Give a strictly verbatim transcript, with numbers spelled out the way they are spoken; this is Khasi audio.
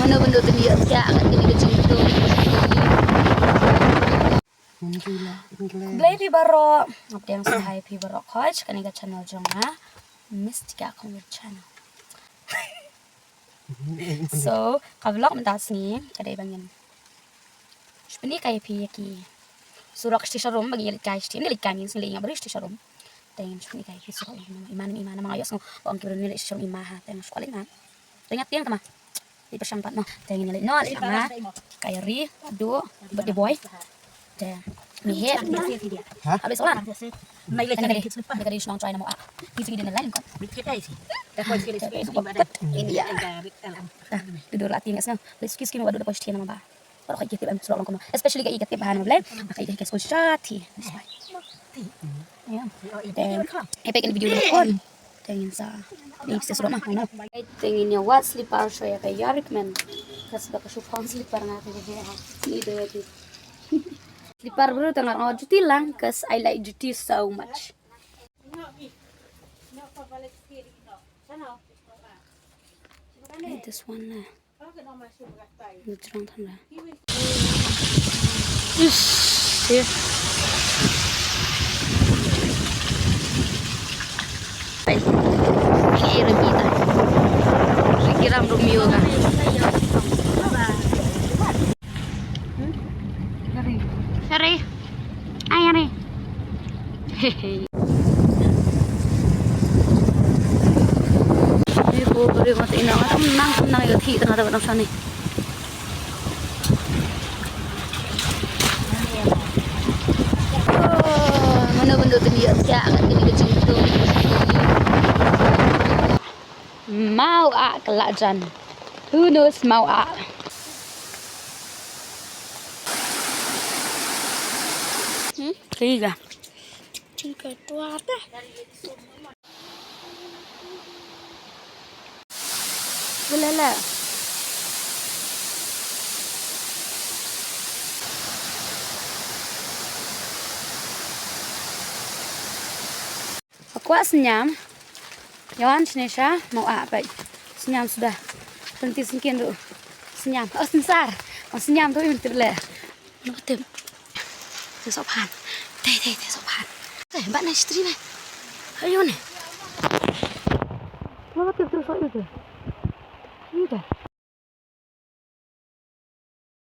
Mano ban duh tynjuh ïa ka kane ka jingduh. Khublei phi baroh. Ngam dei sngewbha ïa phi baroh khoit kane ka channel jong nga, Miss Tika Khongwit channel. So ka vlog mynta sngi ka dei ba ngin shu pyni kai ïa phi ïa ki surok sha rum ba ngi leit kai sha, ngi leit kai, ngi leit kai, ngi leit kai. Te ngin shu pyni kai ïa phi surok ïa ki, iman iman, ma nga ïohsngew ba ong ki briew ngi leit sha rum iman ha, te ngin shu leit iman. Te ngi tieng tama. Di pyrshang pat noh. Te ngin leit noh, leit noh. Ka ïa ri, Adu, birthday boy. Te mi he. Ha? Habis solat. Nai le. Nai le. Nai le shnong try na mo ah. Ki sigi den line kon. India. Adu la tieng sna. Let's kiss ki mo Adu da poi shtien ma ba. Baroh ka ïa ka tip em surok long kumno. Especially ka ïa ka tip ha na Blei. Ka ïa ka school shathi. Ïa. Te epek in video ni kon. Te ngin sa. Ni sa surok ma. Te ngin ïa wad slipper shuwa ïa ka ïarik men. Ka shuwa ka shu pawn slipper nga te ïa. Ni de ïa. Slipper bru te nga juti lang 'cause I like juti so much. Okay, this one na. Ni jrong than da. Ish, eh. Ai. Ni Rumi ta. Ricky Ram Romeo ka. Sorry. Ai, sorry. Hehe. Ni ko bari mati ina ngam nang, ngam nang ïa ka thih tang ata ba nang sani. Oh, mano ban duh tynjuh ïa ka kane ka jingduh. Maw ah ka la jan. Who knows maw ah. Hmm? Tiga. Tiga, dua, dah. Boleh lah. Ka kwah sniam. Ïa wan shane sha maw ah peit. Sniam suda. Rynti syngkien ruh. Sniam. Oh, synsar. Oh, sniam tu im tip le. Nang tip. Te soh phan. Te, te, te soh phan. Te, bat na stri ne. Ayo ne. Nang tip tu soh itu. Ini dah.